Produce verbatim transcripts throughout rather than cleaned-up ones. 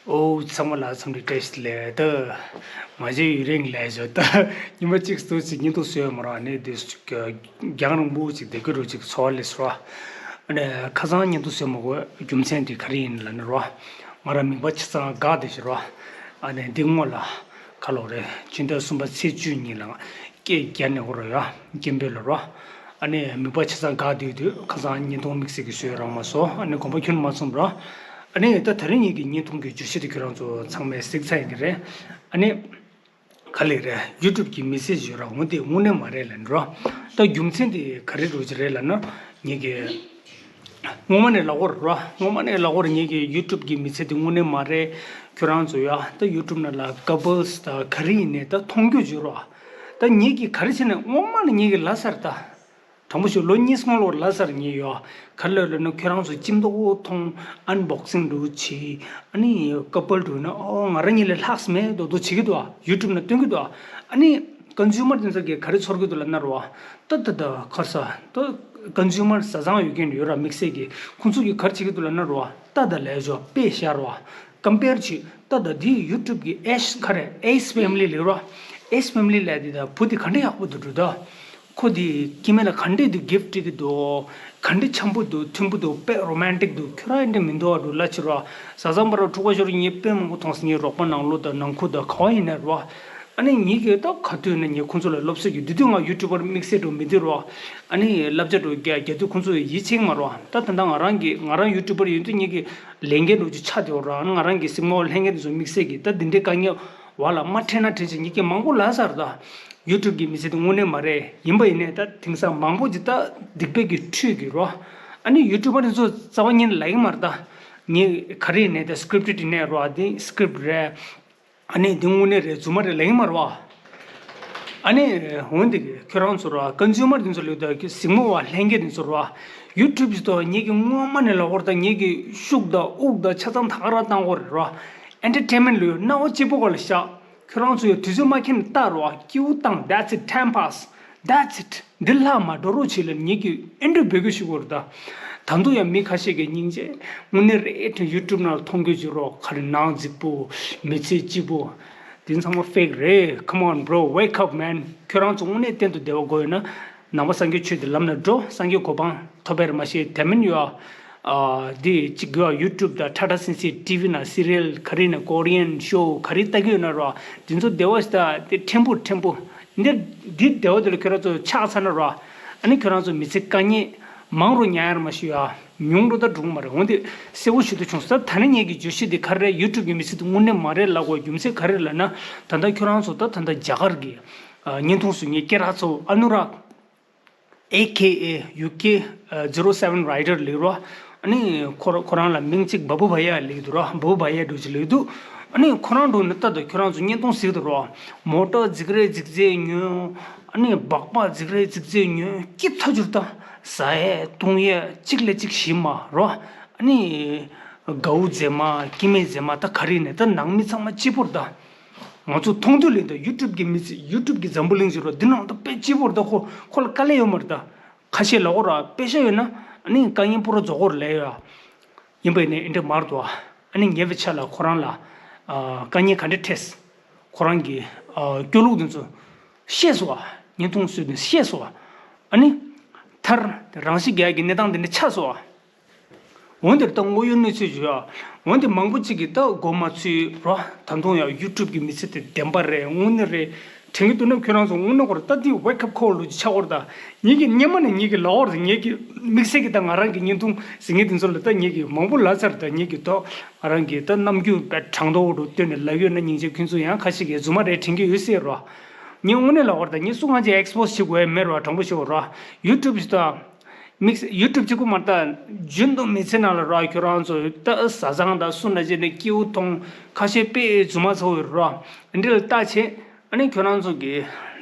ཨོ་ཚང་མ་ལ་འཚམས་འདྲི་བཀྲ་ཤིས་བདེ་ལེགས། ད་མ་བྱས་ཡུན་རིང་ལས་བྱུང་། ད་ཉི་མ་གཅིག་སྟོད་ཅིག་བརྙན་ཐུང་བཟོས་ཡོད་མ་རེད། ཨ་ནི་དེ་རྒྱང་རིང་པོ་ཅིག་བསྡད་དགོས་རུ་ཅིག་ཚོར་བ་སླེབས་སོང་། ཨ་ནི་ཁ་སང་བརྙན་ཐུང་བཟོས་མ་དགོས་རྒྱུ་མཚན་དེ་ག་རེ་ཡིན་ལབ་ན་རོ། ང་རང་མིད་པ་ཆ་ཚང་འགག་བསྡད་ཤག་རོ། ཨ་ནི་འདི་སྔོན་ལ་ཁ་ལོ་རེད། ཕྱི་ཟླ་གསུམ་པ་ཚེས་བཅུ་གཉིས་ལ་སྐད་རྒྱག་ནས་འོ་རོ་ཡ་སྐྱེན་པོ་ལ་རོ། ཨ་ནི་མིད་པ་ཆ་ཚང་འགག་བསྡད་དུས་ཁ་སང་བརྙན་ཐུང་དམིགས་བསལ་གྱི་བཟོས་རག་མ་སོང་། ཨ་ནི་དགོངས་པ་ཁྱོན་མ་ཚོམས་རོ། ཨ་ནི་ད་དེ་རིང་ངེད་ཀྱི་བརྙན་ཐུང་གི་བརྗོད་གཞི་དེ་ཁྱོད་རང་ཚོ་ཚང་མས་གཟིགས་ཚར་ཡིན་གྱི་རེད། ཨ་ནི་ག་ལེ་རེད། ཡུ་ཊུབ་གི་མི་ཚེ་ཞུ་ར་འོ་དེ་དངོས་གནས་མ་རེད་ལབ་འགྲོ། ད་རྒྱུ་མཚན་དེ་ག་རེ་རུ་ཅི་རེད་ལབ་ན། ངེད་ཀྱི་སྔོན་མ་ནས་ལབ་དགོས་རེད་རོ། སྔོན་མ་ནས་ལབ་དགོས་རེད། ངེད་ཀྱི་ཡུ་ཊུབ་གི་མི་ཚེ་དེ་དངོས་གནས་མ་རེད། ཁྱོད་རང་ཚོ་ཡ་ད་ཡུ་ཊུབ་ནང་ལ་ཀ་པལ་སི་དང་ག་རེ་ཡིན་ནས་ད་མཐོང་རྒྱུ་བྱོས་རོ། ད་ངེད་ཀྱི་ག་རེ་བྱས་ནས་སྔོན་མ་ནས་ངེད་ཀྱི་ལབ་ས་རེད་ད། དྲང་པོ་ཞུ། ལོ་གཉིས་སྔོན་ལོར་ལབ་ས་རེད། ངེད་ཡོ་ག་ལོས་ལབ་ན་ཁྱོད་རང་ཚོ་ལྕེ་མདོག་མཐོང་ཨན་བོག་སིང་འདྲ་བྱེད། ཨ་ནི་ཀ་པལ་འདྲ་ན་ཨོ་ང་རང་གཉིས་ལས་ལྷག་མེད་མདོག་མདོག་བྱེད་ཀྱི་འདུག་ཨ། ཡུ་ཊུབ་ནང་སྟོན་གྱི་འདུག་ཨ། ཨ་ནི་ཀོན་སུ་མར་དེ་ཚོ་གིས་ག་རེ་ཚོར་གྱི་འདུག་ལབ་ན་རོ། ད་ད་ད་ཁར་ས་ད་ཀོན་སུ་མར་བཟའ་ཚང་ཡོད་མཁན་ཡོད་ར། དམིགས་བསལ་གྱི་ཁོང་ཚོ་གིས་ག་རེ་བྱེད་ཀྱི་འདུག་ལབ་ན་རོ། ད་ད་ལས་ཞོ་དཔེ་ཤར་རོ། ཀམ་པེར་བྱེད། ད་ད་འདི་ཡུ་ཊུབ་གི་ཨེ་ཤི་ག་རེ་ཨེ་ཤི་ཕེ་མི་ལི་ལབ་རོ། ཨེ་ཤི་ཕེ་མི་ལི་ལབ་དེ་ད་བུ་དེ་ག་འདྲ་ཡག་པོ་འདུག་འགྲོ་ད། ཁོ་དེ་སྐྱེ་དམན་ལ་ག་འདྲས་འདུག་གིཕ་ཊི་སྤྲད་ཀྱི་འདུག་ག་འདྲས་འཆམ་པོ་འདུག་མཐུན་པོ་འདུག་དཔེ་རོ་མན་ཊིག་འདུག་ཁྱོད་རང་ཨེ་འདྲས་མི་འདུག་ཨ། འགྲོ་ལ་ཕྱིར་རོ། བཟའ་ཚང་བར་འཁྲུག་པ་ཤོར། ངས་དཔེ་མང་པོ་མཐོང་སོང་། ངའི་རོགས་པ་ནང་ལོགས་དང་ནང་ཁུལ་དང་ག་བ་ཡིན་ནའི་རོ། ཨ་ནི་ངེད་ཀྱིས་ད་ག་དུས་ནས་ངས་ཁོང་ཚོ་ལ་སློབ་གསོ་རྒྱག་དུས། དུས་ང་ཡུ་ཊུབ་པར་དམིགས་བསལ་འགྲོ་མི་འདི་རོ། ཨ་ནི་བསླབ་བྱ་འགྲོ་རྒྱག་རྒྱག་དུས་ཁོང་ཚོ་ཡིད་ཆེས་མ་རོ། ད་ད་ལྟ་ང་རང་གི་ང་རང་ཡུ་ཊུབ་པར་ཡིན་དུས་ངེད་ཀྱི་ལས་འགན་འགྲོ་ཅིག་ཆགས་བསྡད་ཡོད་ར། ཨ་ནི་ང་རང་གི་གཟིགས་མོ་ལྷན་རྒྱས་དེ་ཚོ་དམིགས་བསལ་གྱིས་ད་འདི་འདྲའི་དཀའ་ངལ་བ་ལ་མ་འཕྲད་ན་དྲན་བྱས་ངེད་ཀྱིས་མང་པོ་ལབ་ཚར་ད། ཡུ་ཊུབ་གི་མི་ཚེ་དེ་དངོས་གནས་མ་རེད། ཡིན་པ་ཡིན་ནའི་ད་དེང་སང་མང་པོ་ཅིག་ད་སྡིག་པའི་གི་ཁྲོད་ཀྱི་རོ། ཨ་ནི་ཡུ་ཊུབ་པ་དེ་ཚོ་རྩ་བ་ཉིད་ནས་ལབ་ཀྱི་མ་རེད་ད། ངས་ག་རེ་ཡིན་ནའི་ད་སི་ཀི་རིབ་ཊི་བྲིས་ནའི་རོ། ཨ་དེ་སི་ཀི་རིབ་ཊི་རེད། ཨ་ནི་འདི་དངོས་གནས་རེད་རྫུན་མ་རེད་ལབ་ཀྱི་མ་རེད་བ། ཨ་ནི་འོན་ཏེ་ཁྱོད་རང་ཚོ་ར་ཀོན་སུ་མར་དེ་ཚོ་ལ་ད་གཟིགས་མོ་བ་ལྷན་རྒྱས་དེ་ཚོ་ར་ཡུ་ཊུབ་ཅིག་ཏུ་ངེད་ཀྱི་སྔོན་མ་ནས་ལབ་དགོས་རེད་ད། ངེད་ཀྱི་ཤུགས་དང་དབུགས་དང་ཆ་ཚང་ད་ག་རང་བཏང་དགོས་རེད་ར། ཨེན་ཊར་ཊེན་མེན་ཊི་ལ་ཡོད་སྣང་བ་གཅིག་པོ་ག་ལ་བཞག་ཁྱོད་རང་ཚོ་ཡང་དུས་ཚོད་མ་འཁྱོལ་ན་ལྟ་རོགས། སྐྱིད་པོ་བཏང་། That's it, time pass, that's it. འདི་ལྷག་མ་འགྲོ་རོགས་བྱེད་ལབ་ངེད་ཀྱིས་ཨེ་འདྲ་འབོད་སྐུལ་ཞུ་དགོས་རེད་ད། ད་དུང་ཡང་མི་ཁ་ཤས་ཀྱིས་སྙིང་རྗེ། དངོས་གནས་རེད་དྲན། ཡུ་ཊུབ་ནང་ལ་མཐོང་རྒྱུ་བྱེད་རོགས། ག་རེ་ནང་རྫིག་པོ། མི་ཚེ་སྐྱིད་པོ། འདི་ཚང་མ་ཕེག་རེད། Come on, bro, wake up, man. ཁྱོད་རང་ཚོ་དངོས་གནས་གཏན་དུ་བདེ་བ་དགོས་ཡོད་ན། ནང་པ་སངས་རྒྱས་ཆོས་དེ་ལམ་ན་འགྲོ། སངས་རྒྱས་གོ་འཕང་ཐོབ་པར་མ་ཤེས་དེ་མིན་ཡོད། ཨ། འདི་གཅིག་གི་ཡུ་ཊུབ་དང་ཊ་ཊ་སན་སེཊ་ཊི་ཝི་ན་སི་རི་ཡལ་ག་རེ་ན་ཀོ་རི་ཡན་ཤོ་ག་རེ་ལྟ་གི་ཡོད་ན་རོ། འདི་ཚོ་བདེ་བ་ཞིག་ད་དེ་ཕྲན་བུ་ཕྲན་བུ། འདི་འདི་བདེ་བ་དེ་ལ་ཁྱོད་རང་ཚོ་ཆགས་ཚར་ན་རོ། ཨ་ནི་ཁྱོད་རང་ཚོ་མི་ཚེ་དཀའ་ངལ་མང་རུ་ཉར་ཡར་མ་ཞུ་ཡ། ཉུང་རུ་ད་འགྲོ་གི་མ་རེད། འོན་ཏེ་གསལ་བོ་ཞུ་འདོད་བྱུང་སོང་། ད་ནི་ངེད་ཀྱི་བརྗོད་གཞི་འདི་ག་རེ་རེད། ཡུ་ཊུབ་གི་མི་ཚེ་དེ་དངོས་གནས་མ་རེད་ལབ་དགོས་རྒྱུ་མཚན་ག་རེ་རེད་ལབ་ན། ད་ལྟ་ཁྱོད་རང་ཚོ་ད་ད་ལྟ་རྒྱ་གར་གི་ཨ་བརྙན་ཐུང་བཟོ་མཁན་སྐད་གྲགས་ཚ་བོ་ཨ་ནུ་རག་ཨེ་ཁེ་ཨེ་ཡུ་ཀེ་ཛི་རོ་སེ་ཝན་རའི་ཌར་ལབ་རོ། ཨ་ནི་ཁོ་ར་ཁོ་རང་ལ་མིང་གཅིག་བ་བུ་བྷ་ཡ་ལབ་འདུག་རོ། བ་བུ་བྷ་ཡ་འདྲ་ཅིག་ལབ་འདུག་ཨ་ནི་ཁོ་རང་འགྲོ་ནི་ལྟ་དང་ཁྱོད་རང་ཚོ་བརྙན་ཐུང་གཟིགས་དང་རོ། མོ་ཊ་རྫིག་རེ་རྫིག་རྫིག་ཉོས། ཨ་ནི་སྦག་སྦག་རྫིག་རེ་རྫིག་རྫིག་ཉོས། སྐྱིད་ཐག་ཆོད་ད། ཟ་ཡས་བཏུང་ཡས་གཅིག་ལས་གཅིག་ཞིམ་མ་རོ། ཨ་ནི་གའུ་མཛེས་མ། སྐྱེ་དམན་མཛེས་མ་ད་ག་རེ་ནས་ད་ནང་མི་ཚང་མ་གཅིག་པོ་རེད་ད། ང་ཚོ་མཐོང་ཐོས་ལས་ད་ཡུ་ཊུབ་གི་མི་ཚེ། ཡུ་ཊུབ་གི་འཛམ་བུ་གླིང་ཟེར་རོ། འདི་ནང་ད་དཔེ་གཅིག་པོ་རེད་ད། ཁོ་ཁོ་ལ་དཀའ་ལས་ཡོད་མ་རེད་ད། ཁ་ཤས་ལབ་དགོས་ར། དཔེ་ཤ་ཡོད་ན་ཨ་ནི་དཀའ་ངལ་པོ་ར་རྫོགས་དགོས་རེད་ལབ་ཡོད། ཡིན་པ་ཡིན་ནའི་འདི་འདྲ་མ་རེད་དོ། ཨ་ནི་ཉེ་བའི་ཆར་ལ་ཁོ་རང་ལ་ཨ་དཀའ་ངལ་ག་འདྲ་འཕྲད། ཁོ་རང་གི་ཨ་སྐྱོ་ལུགས་འདི་ཚོ་བཤད་སོང་བ། བརྙན་ཐུང་བཟོས་ནས་བཤད་སོང་བ། ཨ་ནི་མཐར་རང་ཤི་རྒྱག་གི་གནས་སྟངས་འདི་འདྲ་ཆགས་སོང་བ། འོན་ཏེ་ད་དངོས་ཡོད་གནས་ཚུལ་ཞུ་ཡ། འོན་ཏེ་མང་པོ་ཅིག་གིས་ད་མགོ་མ་ཚོས་རོ། ད་དུང་ཡང་ཡུ་ཊུབ་གི་མི་ཚེ་དེ་བདེན་པ་རེད། དངོས་གནས་རེད་དྲན་གྱི་འདུག་ན། ཁྱོད་རང་ཚོ་དངོས་གནས་ཁོ་ར་ད་འདི་ཝེ་ཁབ་ཁོལ་ལུགས་ཅིག་ཆགས་ཀྱི་རེད་ད། ངེད་ཀྱི་སྔོན་མ་ནས་ངེད་ཀྱི་ལབ་དགོས་རེད། ངེད་ཀྱི་དམིགས་བསལ་གྱི་ད་ང་རང་གི་བརྙན་ཐུང་གཟིགས་མཁན་དེ་ཚོ་ལ་ད་ངེད་ཀྱི་མང་པོ་ལབ་ཚར། ད་ངེད་ཀྱི་ད་ང་རང་གི་ད་རྣམ་འགྱུར་དཔེ་དྲང་ཏོག་རུ་བཏོན་ནས་ལབ་ཡོད་ན་སྙིང་རྗེ། ཁྱོད་ཚོ་ཡང་ཁ་ཤས་ཀྱིས་རྫུན་མ་རེད་དྲན་གྱི་ཡོད་སྲིད་རོ། ངས་དངོས་གནས་ལབ་དགོས་རེད་ད། ངས་སུ་གང་ཅིག་ཨེག་སི་པོ་སི་བྱེད་དགོས་མེད་རོ། དྲང་པོ་ཞུ་དགོས་རོ། ཡུ་ཊུབ་ཞིག་ད། དམིགས་བསལ་ཡུ་ཊུབ་གཅིག་པོ་མ་རེད་ད། རྒྱུན་དུ་མི་ཚེ་ནང་ལ་རོ། ཁྱོད་རང་ཚོ་ད་བཟའ་ཚང་དང་སུ་འདྲ་བྱས་ནས་སྐྱིད་པོ་མཐོང་། ཁ་ཤས་དཔེ་རྫུན་མ་ཚ་བོ་ཡོད་རོ། འདི་ལ་བལྟས་བྱས་ཨ་ནི་ཁྱོད་རང་ཚོ་གི་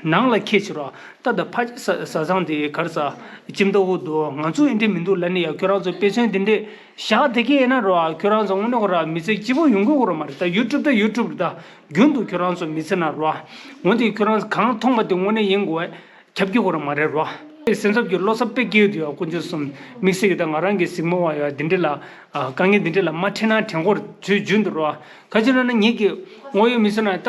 ནང་ལ་ཁྱེད་ཀྱིས་རོ། ད་ད་ཕ་བཟའ་བཟའ་ཚང་དེ་ག་རེ་ཟ། ལྕེ་མདོག་པོ་འདུག་ང་ཚོ་འདི་འདྲ་མི་འདུག་ལབ་ནས་ཡ་ཁྱོད་རང་ཚོ་དཔེ་མཚོན་འདི་འདྲས་བཞག་བསྡད་ཀྱི་ཡིན་ན་རོ། ཁྱོད་རང་ཚོ་དངོས་གནས་ཁོ་ར་མི་ཚེ་སྐྱིད་པོ་ཡོང་གི་ཡོད་རེད་མ་རེད་ད། ཡུ་ཊུབ་ད་ཡུ་ཊུབ་རེད་ད། རྒྱུན་དུ་ཁྱོད་རང་ཚོ་མི་ཚེ་ནང་རོ། འོན་ཏེ་ཁྱོད་རང་ཚོ་གང་མཐོང་པ་དེ་དངོས་གནས་ཡིན་དགོས། ཁྱབ་ཀྱི་ཡོད་རེད་མ་རེད་རོ། སེམས་འཚབ་ཀྱི་བློ་འཚབ་དཔེ་སྐྱེ་ཡོད་དུ་ཡོད། དཀོན་མཆོག་གསུམ་དམིགས་བསལ་གྱི་ད་ང་རང་གི་གཟིགས་མོ་བ་ཡོད་འདི་འདྲ་ལ་དཀའ་ངལ་འདི་འདྲ་ལ་མ་འཕྲད་ན་དྲན་སྐོར་དུས་རྒྱུན་དུ་རོ། ག་ཅི་ལབ་ན་ངེད་ཀྱི་དངོས་ཡོད་མི་ཚེ་ན་ད་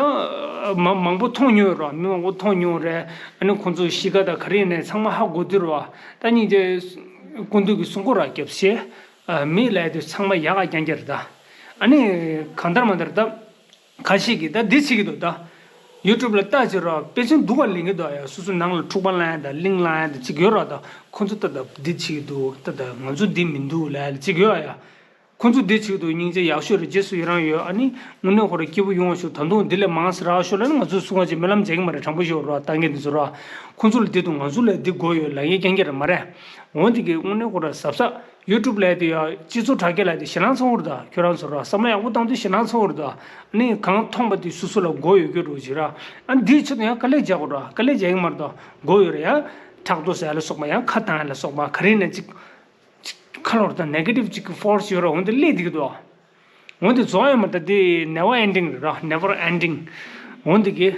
མ་མང་པོ་མཐོང་མྱོང་ཡོད་རོ། མི་མང་པོ་མཐོང་མྱོང་རེད། ཨ་ནི་ཁོང་ཚོ་གཤིས་ཀ་དང་ག་རེ་ནས་ཚང་མ་ཧ་གོ་དུས་རོ། ད་སྙིང་རྗེ་སྐུ་མདུན་གྱི་གསུང་སྐོར་ར་རྒྱབ་ཤེས། མི་ལབ་ཡ་དེ་ཚང་མ་ཡག་ག་རྐྱང་རྐྱང་རེད་ད། ཨ་ནི་གང་ལྟར་མ་ལྟར་ད། ཁ་ཤས་ཀྱིས་ད་འདི་བྱེད་ཀྱི་འདུག་ད། ཡུ་ཊུབ་ལ་ལྟ་བྱེད་རོགས་དཔེ་མཚོན་སྡུག་པ་ལེན་གྱི་འདུག་ཡ། སོ་སོ་ནང་ལ་འཁྲུག་པ་ལངས་ཡ་ད་གླིང་ལངས་ཡ་ད་ཅིག་ཡོད་རོགས་ད། ཁོ་ཚོ་ད་ད་འདི་བྱེད་ཀྱི་འདུག་ད་ད་ང་ཚོ་འདི་མི་འདུག་ལབ་ཡ་ཅིག་ཡོད་ཡ། ཁོ་ཚོ་འདི་བྱེད་ཀྱི་འདུག་སྙིང་རྗེ་ཡག་ཤོས་རེད། རྗེས་སུ་ཡི་རང་ཡོད། ཨ་ནི་དངོས་གནས་ཁོ་ར་སྐྱིད་པོ་ཡོང་བ་ཞུ། ད་དུང་འདི་ལས་མང་ས་རག་ཤོག་ལབ་ན་ང་ཚོས་གསུང་བ་ཅིག་སྨོན་ལམ་བྱེད་ཀྱི་མ་རེད། དྲང་པོ་ཤོད་རོགས་ད་ངས་འདི་ཚོ་རོགས། ཁོ་ཚོ་ལ་འདི་འདུག་ང་ཚོ་ལ་འདི་དགོས་ཡོད་ལབ་ཡ་རྐྱང་རྐྱང་རེད་མ་རེད། འོན་ཏེ་གི་དངོས་གནས་ཁོ་ར་གཟབ་གཟབ། ཡུ་ཊུབ་ལབ་དེ་ཡང་སྤྱི་ཚོགས་དྲ་རྒྱ་ལབ་དེ་ཞེད་སྣང་ཚ་བོ་རེད་ད། ཁྱོད་རང་ཚོ་ར་བསམ་བློ་ཡག་པོ་བཏང་དུས་ཞེད་སྣང་ཚ་བོ་རེད་ད། ཨ་ནི་གང་མཐོང་པ་དེ་སོ་སོ་ལ་མགོ་ཡོད་རྒྱུ་རུ་ཅིག་ར། ཨ་ནི་འདིའི་ཆེད་དུ་ཡང་དཀའ་ལས་རྒྱག་དགོས་ར། དཀའ་ལས་རྒྱག་གི་མ་རེད་ད། མགོ་ཡོད་ར་ཡ། ཕྲག་དོག་ཟ་ཡ་ལ་སོགས་པ་ཡང་ཁ་བཏང་ཡ་ལ་སོགས་པ་ག་རེ་ནས་ཅིག་ཅིག་ཁ་ལོར་ད་ནེ་གེ་ཊིབ་ཅིག་གི་ཕོར་སི་ཡོད་ར། འོན་ཏེ་སླེབས་བསྡད་ཀྱི་འདུག་འོན་ཏེ་རྫོགས་ཡོད་མ་རེད་ད། འདི་ནེ་བར་ཨེན་ཌིང་རེད་ར། ནེ་བར་ཨེན་ཌིང་། འོན་ཏེ་གི་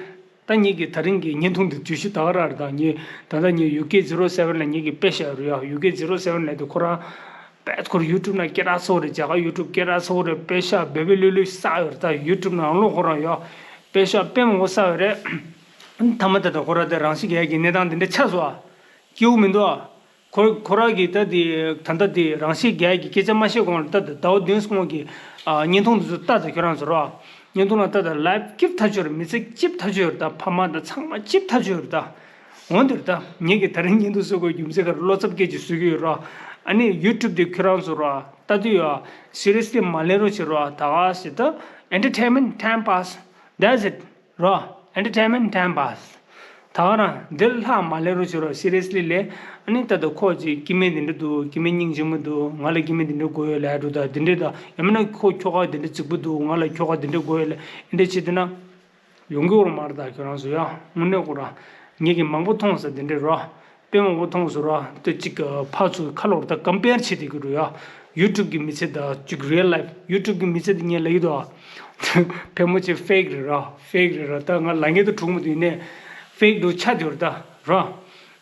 ད་ངེད་ཀྱི་ད་རིང་གི་བརྙན་ཐུང་འདི་བརྗོད་གཞི་ད་ག་རང་རེད་ད། ངས་ད་ལྟ་ངས་ཡུ་ཀེ་ཛི་རོ་སེ་བན་ལ་ངེད་ཀྱིས་དཔེ་བཞག་རེད་ཡ། ཡུ་ཀེ་ཛི་རོ་སེ་བན་ལབ་དུས་ཁོ་རང་དཔེ་ཁོ་རང་ཡུ་ཊུབ་ནང་སྐད་གྲགས་ཚ་བོ་རེད། རྒྱ་གར་ཡུ་ཊུབ་སྐད་གྲགས་ཚ་བོ་རེད། དཔེ་བཞག་འབད་འབད་ལྷོད་ལྷོད་བསགས་ཡོད་རེད་ད། ཡུ་ཊུབ་ནང་ལོགས་ཁོ་རང་ཡ་དཔེ་བཞག་དཔེ་མང་པོ་བསགས་ཡོད་རེད། ཐ་མ་ད་ལྟ་ཁོ་རང་དེ་རང་ཤི་རྒྱག་གི་གནས་སྟངས་དེ་འདྲ་ཆགས་སོང་ཨ། སྐྱིད་པོ་མི་འདུག་ཨ། ཁོ་ཁོ་རང་གིས་ད་དེ་ད་ལྟ་དེ་རང་ཤི་རྒྱག་གི་སྐད་ཆ་མ་བཤད་གོང་ལ་ད་ད་ཟླ་བ་བདུན་གོང་གི་ཨ་བརྙན་ཐུང་དེ་ཚོ་ལྟ་ད་ཁྱོད་རང་ཚོ་རོ། བརྙན་ཐུང་ལ་ལྟ་ད་ལའིབ་སྐྱིད་ཐག་ཆོད་རེད། མི་ཚེ་སྐྱིད་ཐག་ཆོད་རེད་ད། ཕ་མ་ད་ཚང་མ་སྐྱིད་ཐག་ཆོད་རེད་ད། འོན་ཏེ་རེད་ད། ངེད་ཀྱིས་ད་རིང་བརྙན་ཐུང་བཟོ་དགོས་རྒྱུ་མཚན་ག་རེ་བློ་འཚབ་སྐད་ཅིག་བཟོ་གི་ཡོད་རོ། ཨ་ནི་ཡུ་ཊུབ་དེ་ཁྱོད་རང་ཚོ་རོ་ལྟ་དུས་ཡོ་སི་རི་ཡས་ལི་མ་ལེན་རོགས་བྱེད་རོ། ད་ག་ཟེར་ད་ཨེན་ཊར་ཊེན་མེན་ཊི་ཊའིམ་པཱ་སི་that's it རོ། ཨེན་ཊར་ཊེན་མེན་ཊི་ཊའིམ་པཱ་སི། ད་ག་རང་འདིར་ལྷག་མ་ལེན་རོགས་བྱེད་རོགས། སི་རི་ཡས་ལི་ལས། ཨ་ནི་ད་ལྟ་ཁོ་ཅིག་སྐྱེ་དམན་འདི་འདྲ་འདུག་སྐྱེ་དམན་སྙིང་རྗེ་མོ་འདུག་ང་ལ་སྐྱེ་དམན་འདི་འདྲ་དགོས་ཡོད་ལབ་འགྲོ་ད། འདི་འདྲ་ད་ཡང་མིན་ན་ཁོ་ཁྱོ་ག་འདི་འདྲ་རྫིག་པོ་འདུག་ང་ལ་ཁྱོ་ག་འདི་འདྲ་དགོས་ཡོད་ལབ་འདི་འདྲ་བྱེད་དུས་ན། ཡོང་གི་ཡོད་རེད་མ་རེད་ད་ཁྱོད་རང་ཚོ་ཡ། དངོས་གནས་ཁོ་རང་ངེད་ཀྱིས་མང་པོ་མཐོང་ས་འདི་འདྲ་རོ། དཔེ་མང་པོ་མཐོང་སོང་ར། དེ་གཅིག་ཕར་ཚུར་ཁ་ལོར་ད་ཀམ་པེར་བྱེད་བསྡད་ཀྱི་འདུག་ཡ། ཡུ་ཊུབ་གི་མི་ཚེ་དང་གཅིག་རི་ཡལ་ལའིཕ། ཡུ་ཊུབ་གི་མི་ཚེ་དེ་ངས་ལབ་ཀྱི་འདུག་ཨ། ཕལ་མོ་ཆེ་ཕེག་རེད་ར། ཕེག་རེད་ར། ད་ང་ལབ་མཁན་དེ་གྲུང་མོ་དེ་ཡིན་ནའི་ཕེག་འདྲ་ཆགས་བསྡད་ཡོད་རེད་ད་ར།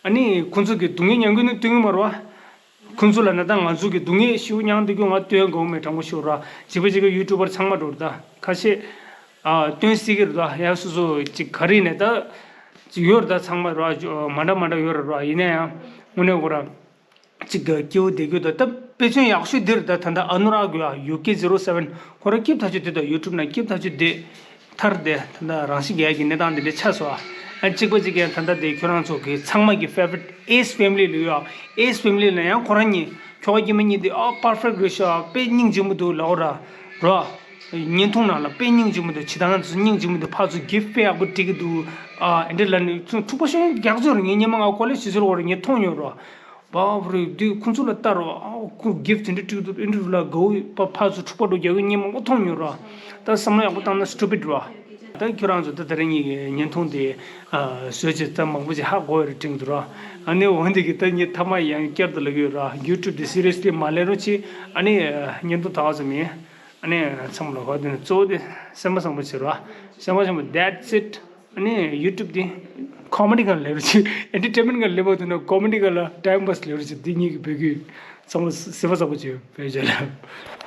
ཨ་ནི་ཁོང་ཚོ་གི་སྡུག་བསྔལ་མྱང་གི་ནི་སྟོན་གི་མ་རེད་བ། ཁོང་ཚོ་ལ་ན་ད་ང་ཚོ་གི་སྡུག་བསྔལ་ཞེ་པོ་མྱངས་བསྡད་རྒྱུ་ང་སྟོན་དགོས་མེད། དྲང་པོ་ཞུ་ར། བྱིས་པ་བྱིས་པའི་ཡུ་ཊུབ་པར་ཚང་མ་འགྲོ་རེད་ད། ཁ་ཤས་ཨ་སྟོན་སྲིད་ཀྱི་རེད་ད། ཡ་སོ་སོ་ཅིག་ག་རེ་ནས་ད་ཅིག་ཡོད་རེད་ད། ཚང་མ་ར་མ་འདྲ་མ་འདྲ་ཡོད་རེད་ར། ཡིན་ན་ཡང་དངོས་གནས་ཁོ་ར་ཅིག་གི་སྐྱིད་པོ་བསྡད་རྒྱུ་ད། ད་དཔེ་མཚོན་ཡག་ཤོས་འདི་རེད་ད། ད་ད་ཨ་ནུ་རག་གི་ཡ་ཡུ་ཀེ་ཛི་རོ་སེ་བན་ཁོ་ར་སྐྱིད་ཐག་ཆོད་བསྡད་ད། ཡུ་ཊུབ་ནང་སྐྱིད་ཐག་ཆོད་བསྡད། མཐར་དེ་ད་ལྟ་རང་ཤི་རྒྱག་གི་གནས་སྟངས་འདི་འདྲ་ཆགས་སོང་ཨ། ཨ་གཅིག་པ་གཅིག་ཡང་ད་ལྟ་དེ་ཁྱོད་རང་ཚོ་གི་ཚང་མ་གི་ཕེ་ཝ་རི་ཊི་ཨེས་ཕེ་མི་ལི་ལ་ཡོད་ཨ། ཨེས་ཕེ་མི་ལི་ལ་ཡང་ཁོ་རང་གཉིས་ཁྱོ་ག་སྐྱེ་དམན་གཉིས་དེ་ཨ་པར་ཕེག་རེད་ཤག་དཔེ་སྙིང་རྗེ་མོ་འདུག་ལབ་ར་ར། བརྙན་ཐུང་ནང་ལ་དཔེ་སྙིང་རྗེ་མོ་འདུག་ཇི་ལྟར་ང་ཚོ་སྙིང་རྗེ་མོ་འདུག་ཕར་ཚུར་གིཕ་དཔེ་ཡག་པོ་སྤྲད་ཀྱི་འདུག་ཨ་འདྲ་ལབ་ནས་ཚུར་འཁྲུག་པ་ཤོར་རྒྱག་ཚོད་རེད། ངས་སྔོན་མ་ང་ཀོ་ལེཇ་ཕྱི་ཚུལ་བར་ངས་མཐོང་ཡོད་ར། བཱ་རེད་དེ་ཁོང་ཚོ་ལ་ལྟ་རོགས། ཨ་ཁོ་གིཕ་དེ་འདྲ་སྤྲད་འདུག་ཨེ་འདྲ་རུ་ལ་དགའ་བོ་ཡོད་པ། ཕར་ཚུར་འཁྲུག་པ་འགྲོ་རྒྱག་གི་ངས་མང་པོ་མཐོང་མྱོང་ར། ད་བསམ་བློ་ཡག་པོ་བཏང་ན་སི་ཊུ་པིཌ་ར། ད་ཁྱོད་རང་ཚོ་ད་དེ་རིང་ངེད་ཀྱི་བརྙན་ཐུང་དེ་བཟོས་བྱས་ད་མང་པོ་ཅིག་ཧ་གོ་ཡོད་རེད་དྲན་གྱི་འདུག་ར། ཨ་ནི་འོན་ཏེ་གི་ད་ངས་ཐ་མ་ཡང་བསྐྱར་དུ་ལབ་ཀྱི་ཡོད་ར། ཡུ་ཊུབ་དེ་སི་རི་ཡས་ལི་མ་ལེན་རོགས་བྱེད། ཨ་ནི་བརྙན་ཐུང་ད་ག་ཙམ་ཡིན། ཨ་ནི་ཚང་མ་ལ་གོ་དེ་ནི་གཙོ་བོ་དེ་སེམས་པ་བཟང་པོ་བྱེད་ར། སེམས་པ་བཟང་པོ་that's it། ཨ་ནི་ཡུ་ཊུབ་འདི་ཀོ་མེ་ཌི་སྒང་ལ་སླེབས་རོགས་བྱེད། ཨེན་ཊར་ཊེན་མེན་ཊི་སྒང་ལ་སླེབས་པ་འདུག་ན་ཀོ་མེ་ཌི་སྒང་ལ་ཊའིམ་པཱ་སི་སླེབས་རོགས་བྱེད། འདི་གཉིས་ཀྱི་འབོད་སྐུལ། ཚང་མ་སེམས་པ་བཟང་པོ་བྱེད། བོད་རྒྱལ་ལ།